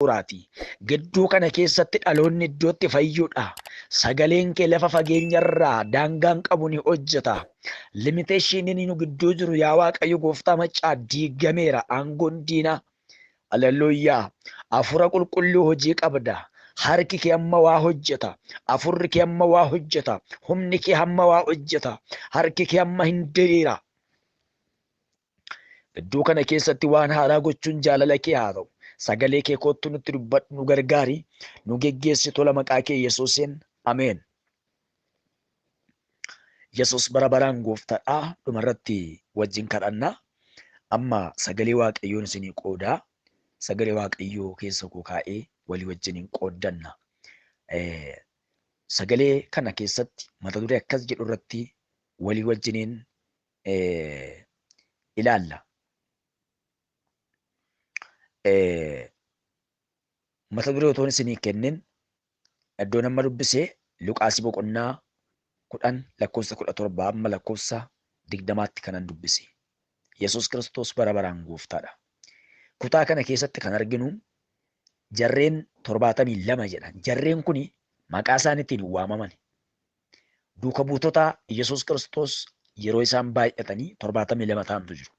Hafuuraati. Gidduu kana keessatti dhaloonni iddootti fayyuudha. Sagaleen kee lafa fageenyarraa daangaan qabu ni hojjeta. Limitationiin nu gidduu jiru yaa Waaqayyo gooftaa maccaa diigameera aangoon diinaa. Haleluuyaa. Hafuura qulqulluu hojii qabda. Harki kee amma waa hojjeta. Hafuurri kee amma waa hojjeta. Humni kee amma waa hojjeta. Harki kee amma hin diriira. Gidduu kana keessatti waan haaraa gochuun jaalala kee haa ta'u. Sagalee kee koottu nutti dubbadhu, nu gargaari, nu geggeessi tola maqaa kee Yesuusiin. Ameen. Yesuus bara baraan gooftaadha. Dhumarratti wajjin kadhanna. Amma sagalee Waaqayyoon isinii qoodaa. Sagalee Waaqayyoo keessa koo kaa'ee walii wajjiniin qooddanna. Sagalee kana keessatti mata duree akkas jedhu irratti walii wajjiniin ilaalla. Mata duree otoon isinii kennin iddoon amma dubbise Luqaasii boqonnaa 10 lakkoofsa 17 amma lakkoofsa 20tti kanan dubbise. Yesuus Kiristoos bara baraan gooftaadha. Kutaa kana keessatti kan arginu jarreen 72 jedha. Jarreen kuni maqaa isaaniitiin waamaman. Duuka buutota Yesuus Kiristoos yeroo isaan baay'atanii 72 ta'antu jiru.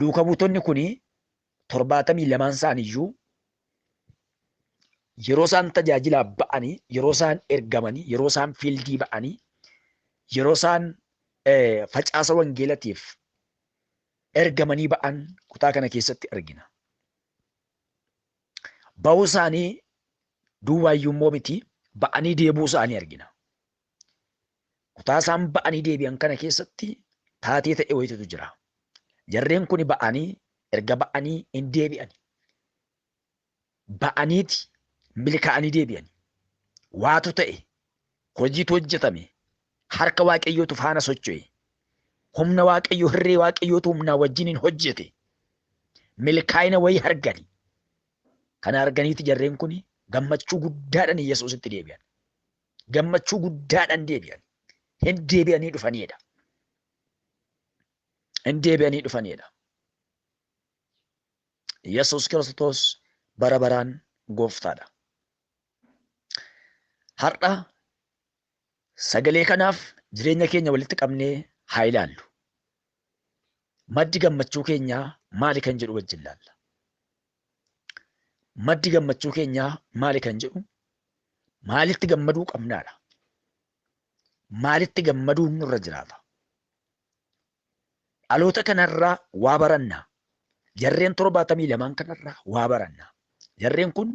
Duuka buutonni kuni 72 isaaniiyyuu yeroo isaan tajaajilaaf ba'anii, yeroo isaan ergamanii, yeroo isaan fiildii ba'anii, yeroo isaan facaasa wangeelatiif ergamanii ba'an kutaa kana keessatti argina. Ba'uu isaanii duwwaayyuu immoo miti, ba'anii deebi'uu isaanii argina. Kutaa isaan ba'anii deebi'an kana keessatti taatee ta'e wayitutu jira. Jarreen kuni ba'anii erga ba'anii hin deebi'ani. Ba'aniiti milkaa'anii deebi'ani. Waatu ta'e, hojiitu hojjetame, harka Waaqayyootu faana socho'e. Humna Waaqayyoo, hirree Waaqayyootu humnaa wajjiniin hojjete. Milkaa'ina wayii argani. Kana arganiiti jarreen kun gammachuu guddaadhaan Yesuusitti deebi'an. Gammachuu guddaadhaan deebi'an. Hin deebi'anii dhufaniidha. Hin deebi'anii dhufaniidha. Yesuus Kiristoos bara baraan gooftaadha. Har'a sagalee kanaaf jireenya keenya walitti qabnee haa ilaallu. Maddi gammachuu keenyaa maali kan jedhu wajjin laalla. Maddi gammachuu keenyaa maali kan jedhu maalitti gammaduu qabnaadha. Maalitti gammaduun nurra jiraata. Dhaloota kanarraa waa baranna. Jarreen 72 kanarraa waa baranna. Jarreen kun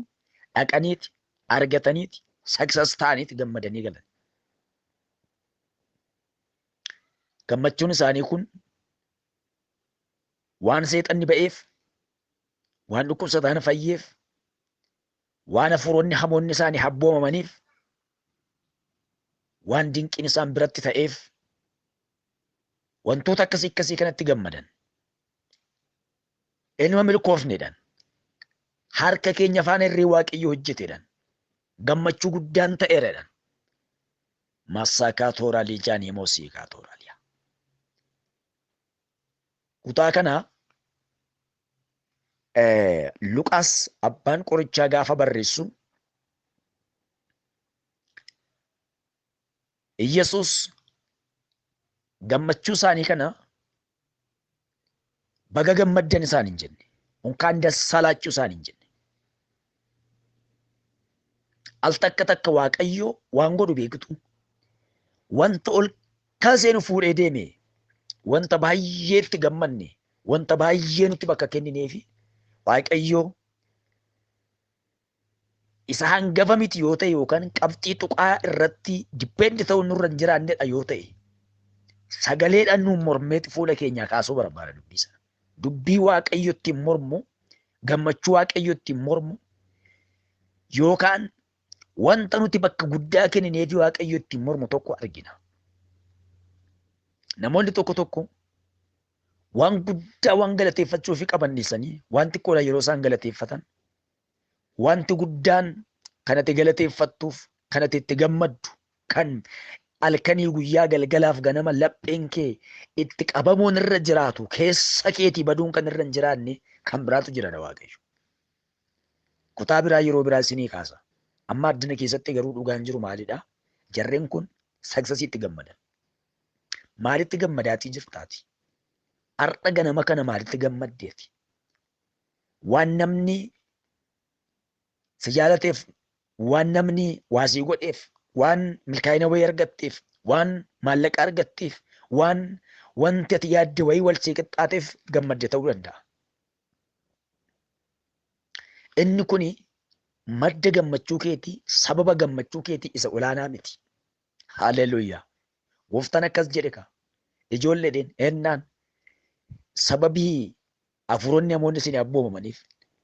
dhaqaniiti, argataniiti, success ta'aniiti gammadanii galan. Gammachuun isaanii kun waan seexanni ba'eef, waan dhukkubsataan fayyeef, waan hafuuronni hamoonni isaanii habboomamaniif, waan dinqiin isaan biratti ta'eef, wantoota akkasii akkasii kanatti gammadan. Ilma milkoofnedhaan, harka keenya faana irree Waaqayyo hojjetedhaan, gammachuu guddaan ta'eeradhaan. Masaakaa tooraalii jaanii moosiikaa tooraaliyaa. Kutaa kana Luqaas abbaan qorichaa gaafa barreessu Iyyasuus gammachuu isaanii kana baga gammaddan isaan hin jenne. Unkaan dassaa laachuu isaan hin jenne. Al takka takka Waaqayyo waan godhu beektu. Wanta ol kaasee nu fuudhee deeme, wanta baay'eetti gammanne, wanta baay'ee nutti bakka kennineefi Waaqayyo isa hangafa miti yoo ta'e yookaan qabxii tuqaa irratti dippendi ta'uun nurra hin jiraannedha yoo ta'e sagaleedhaan nuun mormeeti fuula keenyaa kaasuu barbaada dubbii sana. Dubbii Waaqayyo ittiin mormu, gammachuu Waaqayyo ittiin mormu yookaan wanta nuti bakka guddaa kennineefi Waaqayyo ittiin mormu tokko argina. Namoonni tokko tokko waan guddaa waan galateeffachuufi qaban dhiisanii waan xiqqoodha yeroo isaan galateeffatan wanti guddaan kan ati galateeffattuuf, kan ati itti gammaddu, kan halkanii guyyaa galgalaaf ganama lapheen kee itti qabamuun irra jiraatu keessa keetii baduun kan irra hin jiraanne kan biraatu jira dha Waaqayyo. Kutaa biraa yeroo biraa isinii kaasa. Amma addina keessatti garuu dhugaan jiru maalidha? Jarreen kun successiitti gammadan. Maalitti gammadaatii jirtaati? Har'a ganama kana maalitti gammaddeeti? Waan namni si jaalateef, waan namni waa sii godheef, waan milkaa'ina wayii argatteef, waan maallaqa argatteef, waan wanti ati yaadde wayii wal sii qixxaateef gammadde ta'uu danda'a. Inni kuni madda gammachuu keetii, sababa gammachuu keetii isa olaanaa miti. Haleluuyaa. Gooftaan akkas jedhe ka. Ijoolleedhaan ennaan sababii hafuuronni namoonni isin abboomamaniif,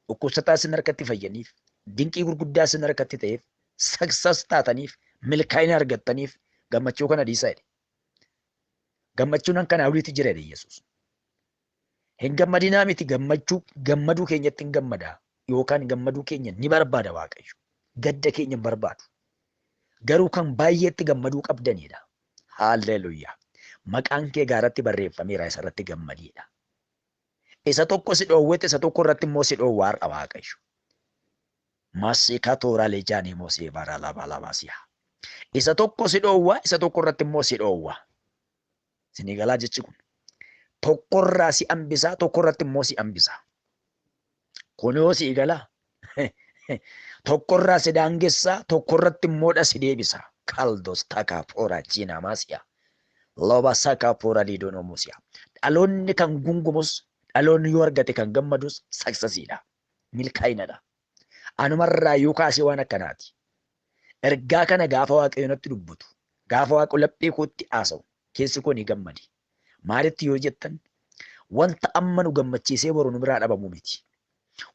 dhukkubsataa isin harkatti fayyaniif, dinqii gurguddaa isin harkatti ta'eef, success taataniif, milkaa'ina argattaniif gammachuu kana dhiisaa jedhe. Gammachuun kan oliitti jira jedhe Yesuus. Hin gammadinaa miti, gammachuu gammaduu keenyatti hin gammadaa yookaan gammaduu keenya ni barbaada Waaqayyo. Gadda keenya hin barbaadu. Garuu kan baay'eetti gammaduu qabdanidha. Haalleluuyaa. Maqaan kee gaaratti barreeffameera, isarratti gammadiidha. Isa tokko si dhoowwete, isa tokko irratti immoo si dhoowwaa har'a Waaqayyo. Maasikaa tooraalee jaanii mosee bara laba laba si'a. Isa tokko si dhoowwaa, isa tokko irratti immoo si dhoowwaa. Sinii galaa jechi kun. Tokkorraa si hambisaa, tokko irratti immoo si hambisaa. Kunoo si galaa. Tokkorraa si daangessaa, tokko irratti immoo si deebisaa. Kaldos takaa poora jiina maasiyaa. Loba sakaa poora liidoonoo musiyaa. Dhaloonni kan gungumus, dhaloonni yoo argate kan gammadus successiidha. Milkaa'inadha. Anumarraa yoo kaasee waan akkanaati. Ergaa kana gaafa Waaqayyo natti dubbatu, gaafa Waaqayyo laphee kootti haasa'u, keessi koo ni gammadi. Maalitti yoo jettan, wanta amma nu gammachiisee boru nu biraa dhabamu miti.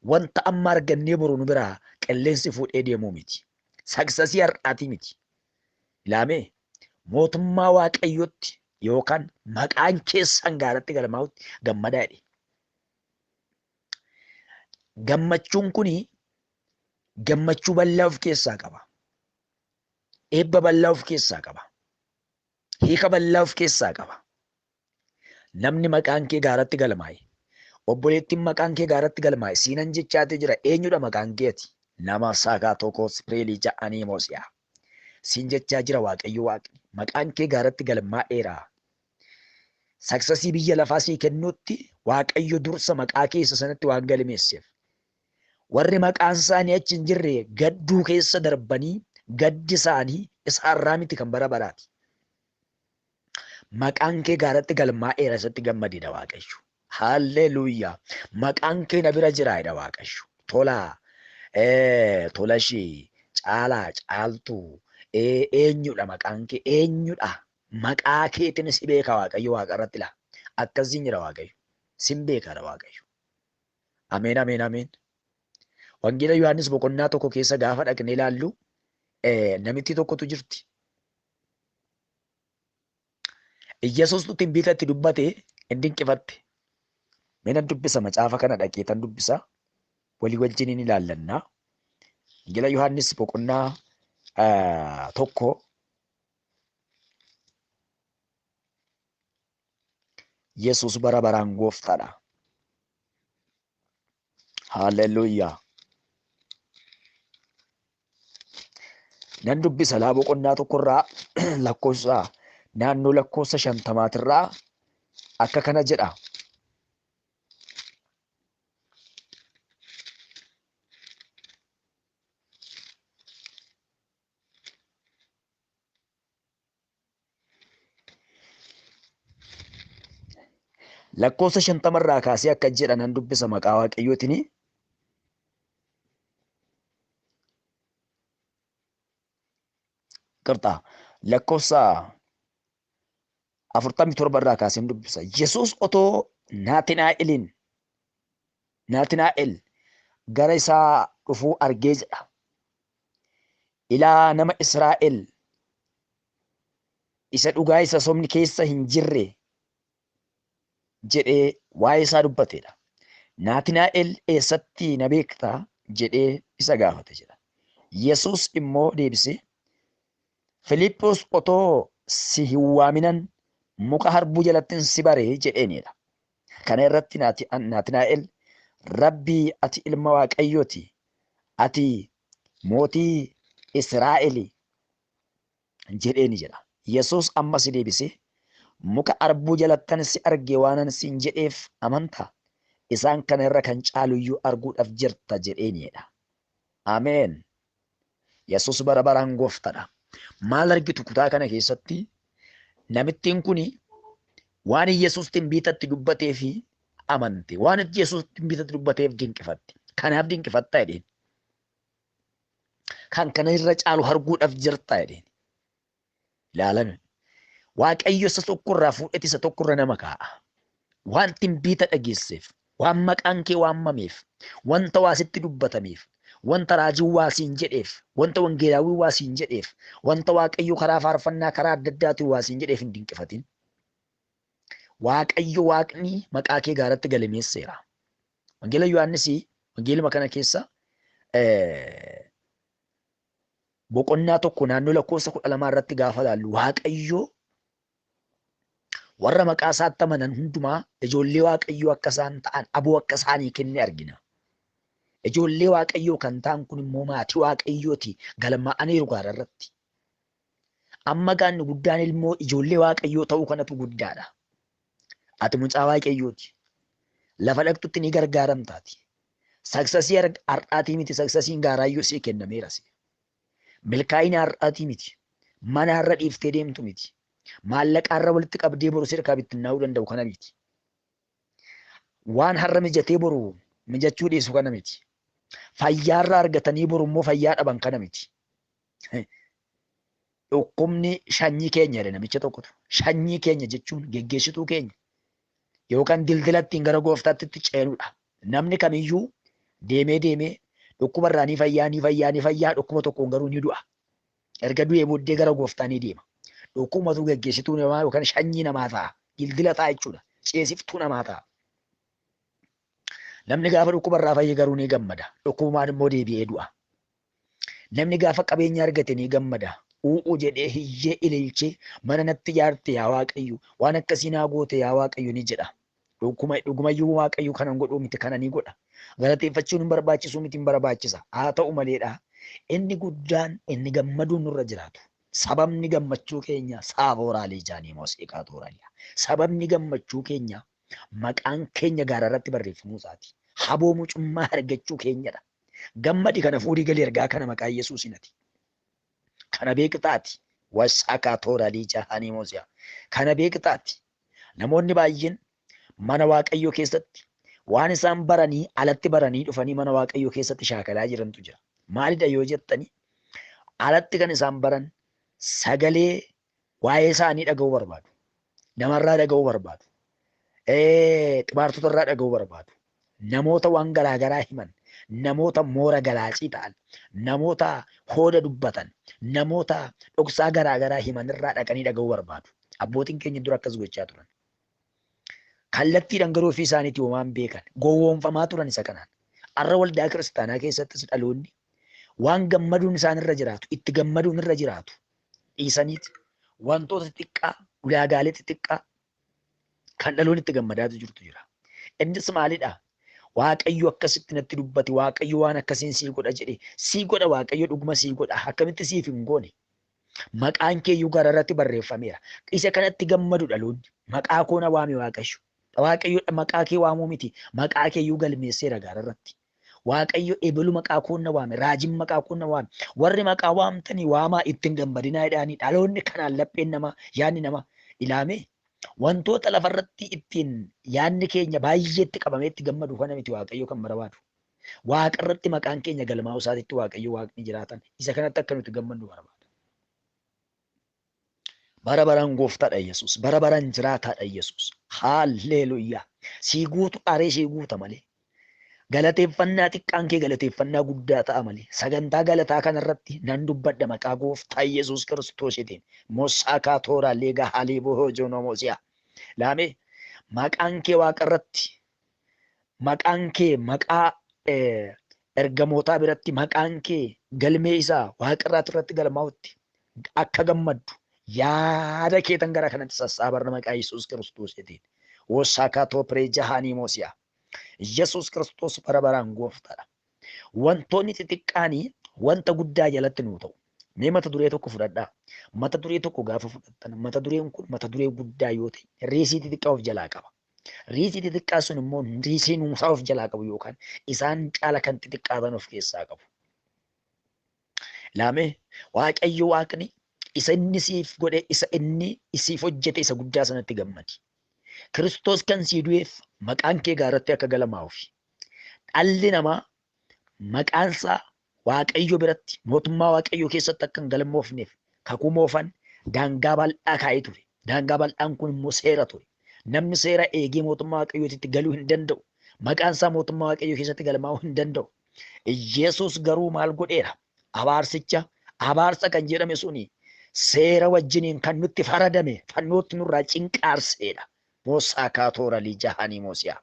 Wanta amma argannee boru nu biraa qilleensi fuudhee deemuu miti. Successii har'aatii miti. Ilaamee mootummaa Waaqayyootti yookaan maqaan keessan gaaratti galmaa'utti gammadaa jedhe. Gammachuun kuni gammachuu bal'aa of keessaa qaba. Eebba bal'aa of keessaa qaba. Hiika bal'aa of keessaa qaba. Namni maqaan kee gaaratti galmaa'e, obboleettiin maqaan kee gaaratti galmaa'e, siinan jechaatee jira. Eenyudha maqaan keeti? Nama saakaa tokko sipireelii ja'anii moosiyaa. Siin jechaa jira Waaqayyo Waaqni. Maqaan kee gaaratti galmaa'eera. Successii biyya lafaa sii kennuutti Waaqayyo dursa maqaa keessa sanatti waan galmeesseef. Warri maqaan isaanii achi hin jirre gadduu keessa darbanii gaddi isaanii isaarraa miti kan bara baraati. Maqaan kee gaaratti galmaa'eera, isatti gammadidha Waaqayyo. Haalleluuyaa. Maqaan kee na bira jiraadha Waaqayyo. Tolaa, tolashii, caalaa, caaltuu, eenyudha maqaan kee, eenyudha? Maqaa keetiin si beeka Waaqayyo waaqa irratti laa. Akkasiin jira Waaqayyo. Sin beekaadha Waaqayyo. Ameen, ameen, ameen. Wangeela Yohaannis boqonnaa 1 keessa gaafa dhaqnee ilaallu namitti tokkotu jirti. Iyyasuustu tinbiita itti dubbate hin dinqifatte. Mee nan dubbisa macaafa kana dhaqee tan dubbisa. Walii wajjin hin ilaallannaa. Wangeela Yohaannis boqonnaa 1 Yesuus bara baraan gooftaadha. Haalleluuyaa. Nan dubbisa laa boqonnaa tokkorraa lakkoofsa naannoo lakkoofsa 50maatirraa akka kana jedha. Lakkoofsa 50rraa kaasee akka jedha nan dubbisa maqaa Waaqayyootiin. Qirxaa lakkoofsa 47 irraa kaaseen dubbisa. Yesuus otoo Naatinaa'el gara isaa dhufuu argee jedha. Ilaa nama Israa'el isa dhugaa isa sobni keessa hin jirre jedhee waa'ee isaa dubbateedha. Naatinaa'el eessatti na beektaa jedhee isa gaafate jedha. Yesuus immoo deebisee, Filiiphoos otoo si hin waaminan muka harbuu jalattin si bare jedheenidha. Kana irratti Naatinaa'el, Rabbii ati ilma Waaqayyooti, Ati mootii Israa'eli jedheeni jedha. Yesuus ammas deebisee, muka arbuu jalattan si arge waanan siin jedheef amantaa? Isaan kana irra kan caaluyyuu arguudhaaf jirta jedheenidha. Ameen. Yesuus bara baraan gooftadha. Maal argitu kutaa kana keessatti? Namittiin kuni waan Yesuus timbiitatti dubbatee fi amante. Waan Yesuus timbiitatti dubbateef dinqifatte. Kanaaf dinqifatta jedheen. Kan kana irra caalu arguudhaaf jirta jedheen. Ilaalame. Waaqayyo isa tokkorraa fuudheti isa tokkorra nama kaa'a. Waan timbiita dhageesseef, waan maqaan kee waamameef, wanta waa sitti dubbatameef, wanta raajiin waa siin jedheef, wanta wangeelaawwii waa siin jedheef, wanta Waaqayyo karaa faarfannaa karaa adda addaatiin waa siin jedheef hin dinqifatin. Waaqayyo Waaqni maqaa kee gaaratti galmeesseera. Wangeela Yohaannis wangeeluma kana keessa boqonnaa 1 naannoo lakkoofsa 12 irratti gaafa ilaallu Waaqayyo warra maqaa isaatti amanan hundumaa ijoollee Waaqayyoo akka isaan ta'an aboo akka isaanii kenne argina. Ijoollee Waaqayyoo kan ta'an kun immoo maatii Waaqayyooti galmaa'aniiru gaara irratti. Amma gaanni guddaan ilmoo ijoollee Waaqayyoo ta'uu kanatu guddaadha. Ati mucaa Waaqayyooti. Lafa dhaqxutti ni gargaaramtaati. Saksasii har'aatii miti, saksasiin gaaraayyuu sii kennameera si. Milkaa'ina har'aatii miti. Mana har'a dhiiftee deemtu miti. Maallaqa har'a walitti qabdee boru sirkaa bittinnaa'uu danda'u kana miti. Waan har'a mijatee boru mijachuu dhiisu kana miti. Fayyaa irraa argatanii boru immoo fayyaa dhaban kana miti. Dhukkubni shanyii keenya jedhe namicha tokkotu. Shanyii keenya jechuun geggeessituu keenya yookaan dildila ittiin gara gooftaatti itti ceenudha. Namni kamiyyuu deemee deemee dhukkuba irraa ni fayyaa ni fayyaa ni fayyaa dhukkuba tokkoon garuu ni du'a. Erga du'ee booddee gara gooftaa ni deema. Dhukkubatu geggeessituu namaa yookaan shanyii namaa ta'a. Dildila ta'a jechuudha. Ceesiftuu namaa ta'a. Namni gaafa dhukkuba irraa fayye garuu ni gammada. Dhukkubumaan immoo deebi'ee du'a. Namni gaafa qabeenya argate ni gammada. U'u jedhee hiyyee ililchee mana natti ijaarte yaa Waaqayyo, waan akkasii naa goote yaa Waaqayyo ni jedha. Dhugumayyuu Waaqayyo kanan godhuu miti kana ni godha. Galateeffachuun hin barbaachisuu miti hin barbaachisa. Haa ta'u maleedha. Inni guddaan inni gammaduun nurra jiraatu. Sababni gammachuu keenya saabooraalee jaanii muuziqaa tooraliyaa. Sababni gammachuu keenya maqaan keenya gaara irratti barreeffamuu isaati. Haboo mucummaa argachuu keenyadha. Gammadi kana fuudhii galii ergaa kana maqaa Yesuusinati. Kana beektaati. Wasakaa tooralii jahanii muuziqaa. Kana beektaati. Namoonni baay'een mana Waaqayyoo keessatti waan isaan baranii alatti baranii dhufanii mana Waaqayyoo keessatti shaakalaa jirantu jira. Maalidha yoo jettani alatti kan isaan baran sagalee waa'ee isaanii dhaga'uu barbaadu. Namarraa dhaga'uu barbaadu. Xibaartota irraa dhaga'uu barbaadu. Namoota waan garaagaraa himan, namoota moora galaacii ta'an, namoota hooda dubbatan, namoota dhoksaa garaagaraa himan irraa dhaqanii dhaga'uu barbaadu. Abbootiin keenya dura akkas gochaa turan. Kallattiidhaan garuu ofii isaaniitii homaan beekan, gowwoomfamaa turan isa kanaan. Har'a waldaa kiristaanaa keessattis dhaloonni waan gammaduun isaan irra jiraatu, itti gammaduun irra jiraatu dhiisaniiti wantoota xixiqqaa, ulaagaalee xixiqqaa kan dhaloonni itti gammadaatu jirtu jira. Innis maalidha? Waaqayyo akkasitti natti dubbate, Waaqayyo waan akkasiin sii godha jedhe, sii godha Waaqayyo dhuguma sii godha, akkamitti siif hin goone? Maqaan kee iyyuu gaara irratti barreeffameera. Isa kanatti gammadu dhaloonni. Maqaa koo na waame Waaqayyo. Waaqayyo maqaa kee waamuu miti, maqaa kee iyyuu galmeesseera gaara irratti. Waaqayyo ebelu maqaa koo na waame, raajiin maqaa koo na waame. Warri maqaa waamtanii waamaa ittiin gammadinaa jedhanii dhaloonni kanaan lapheen namaa, yaadni namaa ilaame. Wantoota lafarratti ittiin yaadni keenya baay'eetti qabamee itti gammadu kana miti Waaqayyo kan barbaadu. Waaqarratti maqaan keenya galmaa'uu isaatitti Waaqayyo Waaqni jiraatan isa kanatti akka nuti gammannu barbaada. Bara baraan gooftaadha Yesuus. Bara baraan jiraataadha Yesuus. Haalleluuyaa. Sii guutu aree sii guuta malee. Galateeffannaa xiqqaan kee galateeffannaa guddaa ta'a malee. Sagantaa galataa kanarratti nan dubbadha maqaa gooftaa Yesuus Kiristoositiin. Mosaakaa tooraa leegaa haalii bohoojonomoosiyaa. Laamee maqaan kee waaqarratti, maqaan kee maqaa ergamootaa biratti, maqaan kee galmee isaa waaqarraatti irratti galmaa'utti akka gammaddu yaada keetan gara kanatti sassaabarra maqaa Yesuus Kiristoositiin. Wosaakaa toopiree jahaanii moosiyaa. Yesuus Kiristoos bara baraan gooftaadha. Wantoonni xixiqqaanii wanta guddaa jalatti nuu ta'u. Mee mata duree tokko fudhadhaa. Mata duree tokko gaafa fudhattan mata dureen kun mata duree guddaa yoo ta'e riisii xixiqqaa of jalaa qaba. Riisii xixiqqaa sun immoo riisii nuusaa of jalaa qabu yookaan isaan caala kan xixiqqaatan of keessaa qabu. Laamee Waaqayyo Waaqni isa inni siif godhe isa inni siif hojjete isa guddaa sanatti gammadi. Kiristoos kan sii du'eef maqaan kee gaaratti akka galmaa'uufi. Dhalli namaa maqaansaa Waaqayyo biratti mootummaa Waaqayyoo keessatti akka hin galmoofneef kakuu moofan daangaa bal'aa kaa'ee ture. Daangaa bal'aan kun immoo seera ture. Namni seera eegee mootummaa Waaqayyootitti galuu hin danda'u. Maqaan isaa mootummaa Waaqayyoo keessatti galmaa'uu hin danda'u. Yesuus garuu maal godheera? Abaarsicha abaarsa kan jedhame suni seera wajjiniin kan nutti faradame fannootti nurraa cinqaarseedha. Moosaa kaatoora lijahanii moosiyaa.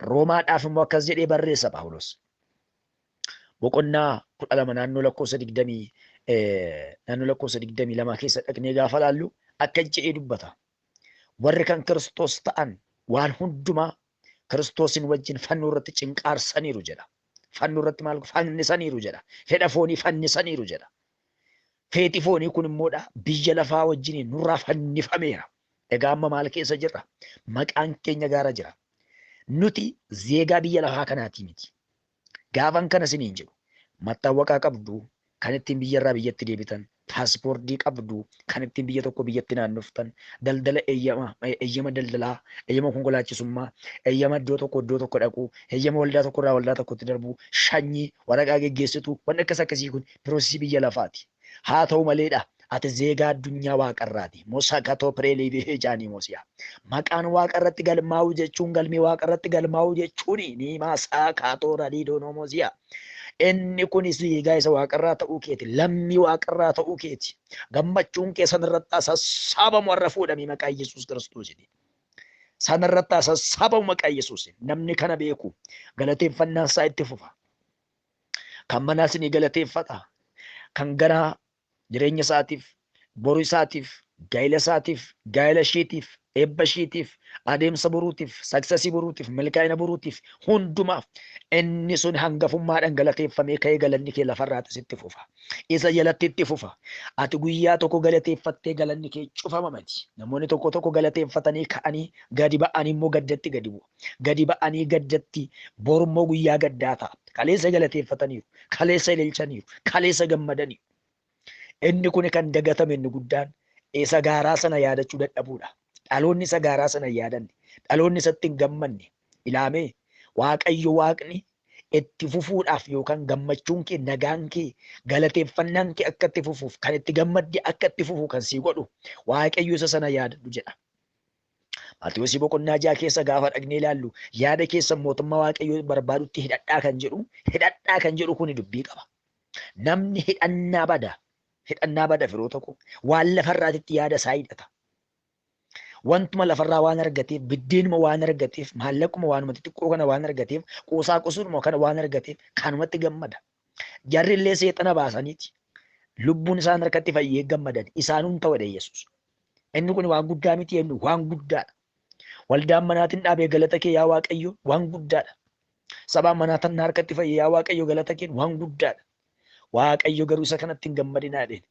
Roomaadhaaf immoo akkas jedhee barreessa Phaawulos. Boqonnaa 12 naannoo lakkoofsa 20 naannoo lakkoofsa 22 keessa dhaqnee gaafa laallu akka jedhee dubbata. Warri kan Kiristoos ta'an waan hundumaa Kiristoosin wajjin fannoo irratti cinqaarsaniiru jedha. Fannoo irratti maal fannisaniiru jedha. Fedha foonii fannisaniiru jedha. Feeti foonii kun immoodha biyya lafaa wajjiniin nurraa fannifameera. Egaa amma maal keessa jirra? Maqaan keenya gaara jira. Nuti zeegaa biyya lafaa kanaatii miti. Gaafan kana isiniin jedhu mattaawwaqaa qabdu kan ittiin biyyarraa biyyatti deebitan, paaspoortii qabdu kan ittiin biyya tokko biyyatti naannoftan, daldala eeyyama daldalaa, eeyyama konkolaachisummaa, eeyyama iddoo tokko iddoo tokko dhaquu, eeyyama waldaa tokkorraa waldaa tokkotti darbuu, shanyii, waraqaa geggeessitu, wanni akkas akkasii kun piroosesii biyya lafaati. Haa ta'u maleedha ati zeegaa addunyaa waaqarraati. Mosakatoo pireelii bihee jaanii moosiyaa. Maqaan waaqarratti galmaa'uu jechuun galmee waaqarratti galmaa'uu jechuun ni maasaa kaatoo radii doonoo moosiyaa. Inni kunis zeegaa isa waaqarraa ta'uu keeti. Lammii waaqarraa ta'uu keeti. Gammachuun kee sanarratti sassaabamu har'a fuudhamee maqaa Yesuus Kiristoosiin. Sanarratti sassaabamu maqaa Yesuusiin. Namni kana beeku galateeffannaan isaa itti fufa. Kan manaas ni galateeffata. Kan gara jireenya isaatiif, boru isaatiif, gaa'ela isaatiif, gaa'ela isheetiif, eebba isheetiif, adeemsa boruutiif, saksasii boruutiif, milkaa'ina boruutiif hundumaaf inni sun hangafummaadhaan galateeffamee ka'ee galanni kee lafarraati sitti fufa. Isa jalatti itti fufa. Ati guyyaa tokko galateeffattee galanni kee cufama miti. Namoonni tokko tokko galateeffatanii ka'anii gadi ba'anii immoo gaddatti gadi bu'u. Gadi ba'anii gaddatti borummoo guyyaa gaddaa ta'a. Kaleessa galateeffataniiru, kaleessa ililchaniiru, kaleessa gammadaniiru. Inni kun kan dagatame inni guddaan isa gaaraa sana yaadachuu dadhabuudha. Dhaloonni isa gaaraa sana hin yaadanne, dhaloonni isatti hin gammanne ilaamee Waaqayyo Waaqni itti fufuudhaaf yookaan gammachuun kee, nagaan kee, galateeffannaan kee akka itti fufuuf, kan itti gammadde akka itti fufu kan sii godhu Waaqayyo isa sana yaadadhu jedha. Maatewosii boqonnaa 6 keessa gaafa dhaqnee ilaallu yaada keessan mootummaa Waaqayyoo barbaadutti hidhadhaa kan jedhu hidhadhaa kan jedhu kuni dubbii qaba. Namni hidhannaa bada. Hidhannaa bada firoota koo. Waan lafarraatitti yaada isaa hidhata. Wantuma lafarraa waan argateef, biddeenuma waan argateef, maallaquma waanuma xixiqqoo kana waan argateef, quusaa qusuudhuma kana waan argateef kanumatti gammada. Jarri illee seexana baasaniiti. Lubbuun isaan harkatti fayyee gammadan. Isaanuun ta'u jedhe Yesuus. Inni kun waan guddaa miti jennu waan guddaadha. Waldaan manaatiin dhaabee galata kee yaa Waaqayyo waan guddaadha. Sabaan manaatiin na harkatti fayyee yaa Waaqayyo galata kee waan guddaadha. Waaqayyo garuu isa kanatti hin gammadinaa jedheen.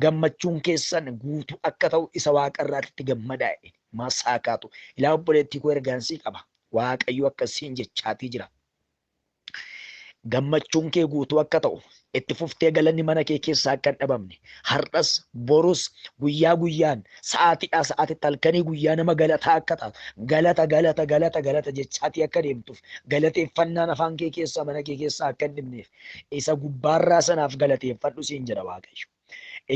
Gammachuun keessan guutuu akka ta'u isa waaqarraatti gammadaa jedheen. Masaakaatu. Ilaa obboleettii koo ergaan sii qaba. Waaqayyo akkasiin jechaatii jira. Gammachuun kee guutuu akka ta'u itti fuftee galanni mana kee keessaa akka hin dhabamne har'as borus guyyaa guyyaan sa'aatiidhaa sa'aatitti halkanii guyyaa nama galataa akka taatu galata galata galata galata jechaatii akka deemtuuf galateeffannaan afaan kee keessaa mana kee keessaa akka hin dhibneef isa gubbaarraa sanaaf galateeffadhu siin jedha Waaqayyo.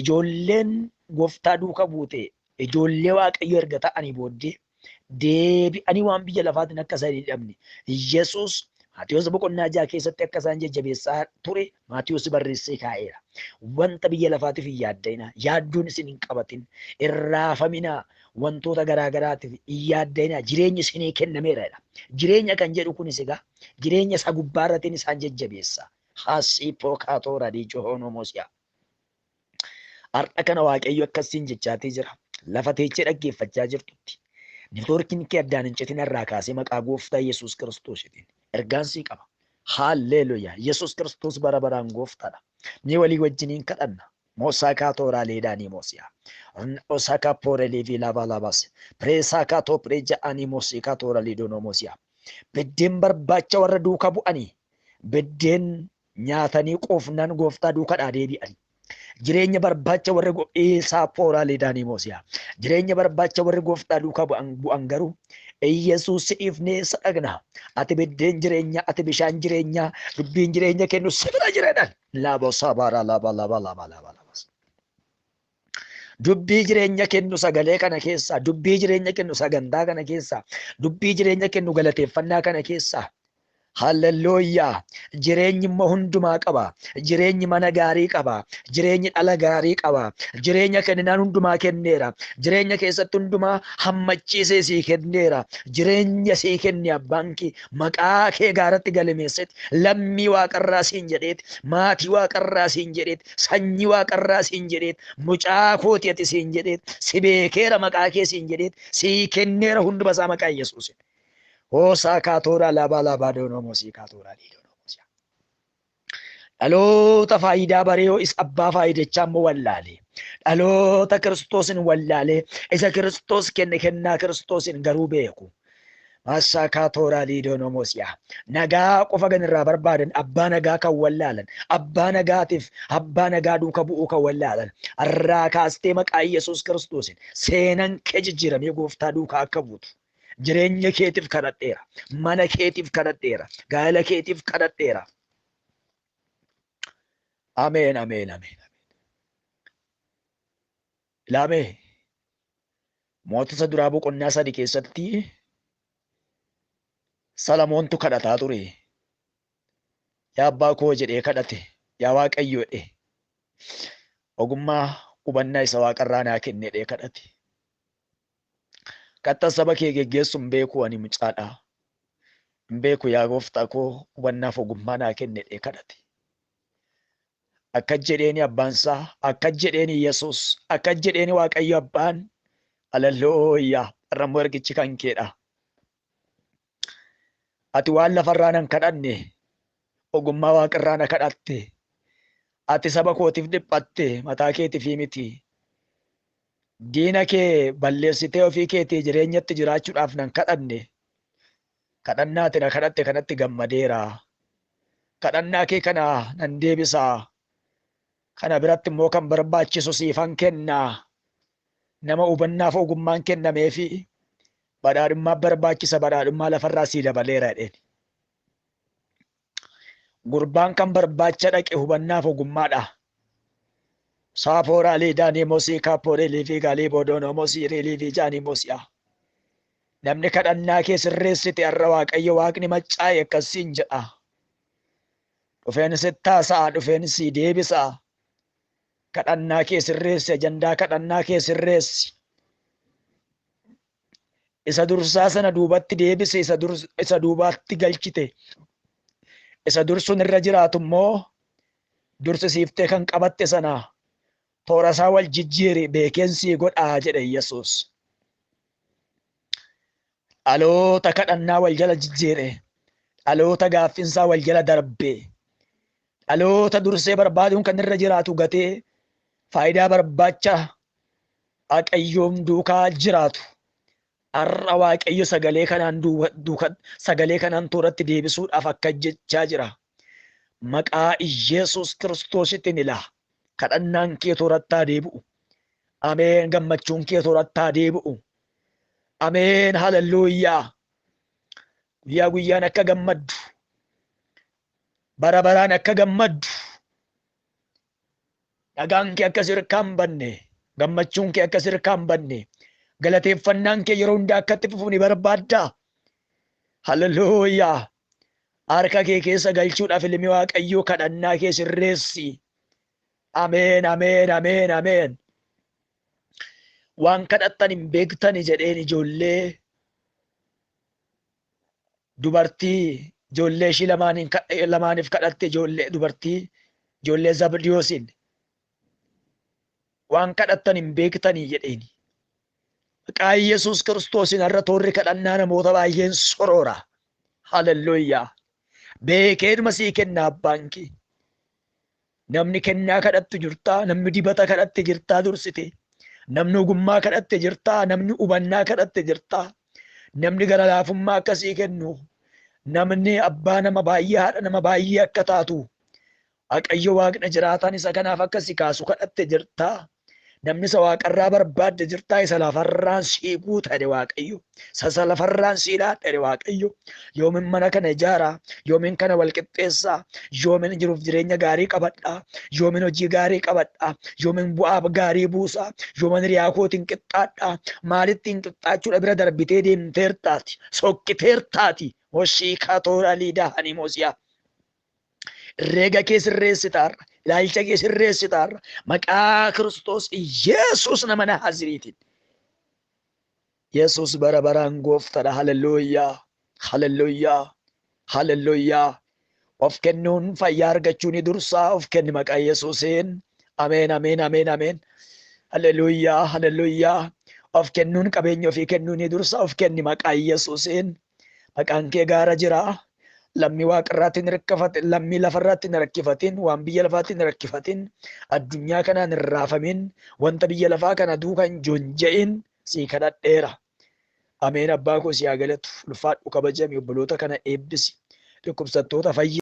Ijoolleen gooftaa duuka buute ijoollee Waaqayyo erga ta'anii booddee deebi'anii waan biyya lafaatiin akka isaan hin hidhamne Yesuus Maatewos boqonnaa 6 keessatti akka isaan jajjabeessaa ture Maatewos barreessee kaa'eera. Wanta biyya lafaatiif hin yaadda'inaa, yaaddoon isin hin qabatin, irraafaminaa, wantoota garaa garaatiif hin yaadda'inaa, jireenyi isinii kennameera jedha. Jireenya kan jedhu kunis egaa jireenya isa gubbaarratiin isaan jajjabeessa. Haasii pookaatoo radii johonoomosiyaa. Har'a kana Waaqayyo akkasiin jechaatii jira. Lafa teechee dhaggeeffachaa jirtutti. Neetwoorkiin kee addaan hin citin irraa kaasee maqaa gooftaa Yesuus Kiristoositiin ergaan sii qaba. Haalleluuyaa. Yesuus Kiristoos bara baraan gooftaadha. Ni walii wajjiniin kadhanna. Moosaakaa tooraalee daanii moosiyaa. Osaakaa poorelee fi laabaa laabaas. Pireesaakaa toopiree ja'anii moosiikaa tooraalee doonoo moosiyaa. Biddeen barbaacha warra duuka bu'anii. Biddeen nyaatanii quufnaan gooftaa duukadhaa deebi'an. Jireenya barbaacha warri isaa pooraalee daanii moosiyaa. Jireenya barbaacha warri gooftaa duukaa bu'an garuu Iyyasuus si dhiifnee isa dhaqna. Ati biddeen jireenyaa, ati bishaan jireenyaa, dubbiin jireenya kennu si bira jireedhaan. Laaba sabaara laaba laaba laaba laaba laaba. Dubbii jireenya kennu sagalee kana keessaa, dubbii jireenya kennu sagantaa kana keessaa, dubbii jireenya kennu galateeffannaa kana keessaa. Hallelujaa. Jireenyi immoo hundumaa qaba. Jireenyi mana gaarii qaba. Jireenyi dhala gaarii qaba. Jireenya kenninaan hundumaa kenneera. Jireenya keessatti hundumaa hammachiisee sii kenneera. Jireenya sii kenne abbaan kee maqaa kee gaaratti galmeessetti lammii waaqarraa siin jedheeti, maatii waaqarraa siin jedheeti, sanyii waaqarraa siin jedheeti, mucaa kooti ati siin jedheeti, si beekeera maqaa kee siin jedheeti, sii kenneera hunduma isaa maqaa Yesuusin. Hoosaa kaatooraa laabaa laabaa doonoo kaatooraa liidonoo moosiyaa. Dhaloota faayidaa baree isa abbaa faayidichaa immoo wallaalee. Dhaloota Kiristoosin wallaalee isa Kiristoos kenne kennaa Kiristoosin garuu beeku. Maasaa kaatooraa liidonoo moosiyaa. Nagaa qofa kan irraa barbaadan abbaa nagaa kan wallaalan, abbaa nagaatiif abbaa nagaa duuka bu'uu kan wallaalan. Irraa kaastee maqaa Yesuus Kiristoosin seenan kee jijjiiramee gooftaa duukaa akka buutu. Jireenya keetiif kadhadheera. Mana keetiif kadhadheera. Gaa'ela keetiif kadhadheera. Ameen, ameen, ameen. Ilaamee mootota duraa boqonnaa 3 keessatti Salamoontu kadhataa ture. Yaa abbaa koo jedhee kadhate. Yaa Waaqayyo jedhee. Ogummaa hubannaa isa waaqarraa naa kenne jedhee kadhate. Kattan saba kee geggeessu hin beeku ani mucaadha. Hin beeku yaa gooftaa koo hubannaaf ogummaa naa kenne jedhee kadhate. Akka jedheeni abbaan isaa, akka jedheeni Yesuus, akka jedheeni Waaqayyo abbaan. Hallelujaa. Har'a ergichi kan keedha. Ati waan lafarraa nan kadhanne, ogummaa waaqarraa na kadhatte. Ati saba kootiif dhiphatte, mataa keetiif miti. Diina kee balleessitee ofii keetii jireenyatti jiraachuudhaaf nan kadhanne. Kadhannaa ati na kadhatte kanatti gammadeera. Kadhannaa kee kana nan deebisaa. Kana biratti immoo kan barbaachisu siifan kennaa. Nama hubannaaf ogummaan kennameefi badhaadhummaa barbaachisa, badhaadhummaa lafarraa sii dabaleera jedheen. Gurbaan kan barbaacha dhaqe hubannaaf ogummaadha. Saafooraalee daanii mosii kaapooreelii fi gaalii boodoonoo mosii reelii fi jaanii mosi'a. Namni kadhannaa kee sirreessite har'a Waaqayyo waaqni maccaa'e akkasiin jedha. Dhufeen sitti haasa'a, dhufeen sii deebisa. Kadhannaa kee sirreessi, ajandaa kadhannaa kee sirreessi. Isa dursaa sana duubatti deebise, isa duubatti galchite. Isa dursuun irra jiraatu immoo dursisiiftee kan qabatte sana toora isaa wal jijjiiri beekeen sii godhaa jedhe Yesuus. Dhaloota kadhannaa wal jala jijjiire, dhaloota gaaffinsaa wal jala darbe, dhaloota dursee barbaaduun kan irra jiraatu gatee faayidaa barbaacha Waaqayyoon duukaa jiraatu. Har'a Waaqayyo sagalee kanaan duuka sagalee kanaan tooratti deebisuudhaaf akka jechaa jira. Maqaa Yesuus Kiristoosittiin ilaa. Kadhannaan kee toorattaa deebi'u. Ameen. Gammachuun kee toorattaa deebi'u. Ameen. Hallelujaa. Guyyaa guyyaan akka gammaddu. Bara baraan akka gammaddu. Dhagaan kee akka sirkaa hin banne. Gammachuun kee akka sirkaa hin banne. Galateeffannaan kee yeroo hundaa akka itti fufu ni barbaaddaa. Hallelujaa. Harka kee keessa galchuudhaaf ilmi Waaqayyoo kadhannaa kee sirreessi. Ameen, ameen, ameen, ameen. Waan kadhattan hin beektani jedheen ijoollee dubartii ijoollee ishii lamaaniif kadhatte ijoollee dubartii ijoollee Zabdiyoosiin waan kadhattan hin beektanii jedheeni. Maqaa Yesuus Kiristoosiin har'a toorri kadhannaa namoota baay'een soroora. Hallelujaa. Beekeeduma sii kenna abbaan kee. Namni kennaa kadhattu jirtaa, namni dibata kadhatte jirtaa dursite. Namni ogummaa kadhatte jirtaa, namni hubannaa kadhatte jirtaa. Namni gara laafummaa akkasii kennu, namni abbaa nama baay'ee haadha nama baay'ee akka taatu, Waaqayyo Waaqni jiraataan isa kanaaf akka si kaasu kadhatte jirtaa. Namni isa waaqarraa barbaadde jirtaa, isa lafarraan sii guutade Waaqayyo. Isa lafarraan sii laadhade Waaqayyo. Yoomin mana kana ijaaraa, yoomin kana wal qixxeessaa, yoomin jiruuf jireenya gaarii qabadhaa, yoomin hojii gaarii qabadhaa, yoomin bu'aa gaarii buusaa, yoomin hiriyaa kootiin qixxaadhaa, maalittiin qixxaachuudha bira darbitee deemteertaati, sokkiteertaati, hoshii katoora liidaa hanimoosiyaa. Herreega kee sirreessitaarra, ilaalcha kee sirreessitaarra, maqaa Kiristoos Yesuus nama Naaziriitiin. Yesuus bara baraan gooftadha. Haleluuyaa, haleluuyaa, haleluuyaa. Of kennuun fayyaa argachuu ni dursaa. Of kenni maqaa Yesuusiin. Ameen, ameen, ameen, ameen. Haleluuyaa, haleluuyaa. Of kennuun qabeenya ofii kennuu ni dursa. Of kenni maqaa Yesuusiin. Maqaan kee gaara jira. Lammii waaqarraatti hin rakkifatin, lammii lafarraatti hin rakkifatin, waan biyya lafaatti hin rakkifatin, addunyaa kanaan hin raafamin, wanta biyya lafaa kana duukaa hin jonja'in sii kadhadheera. Ameen. Abbaa koo si haa galatu. Ulfaadhu, kabajami, obboloota kana eebbisi. Dhukkubsattoota fayyi.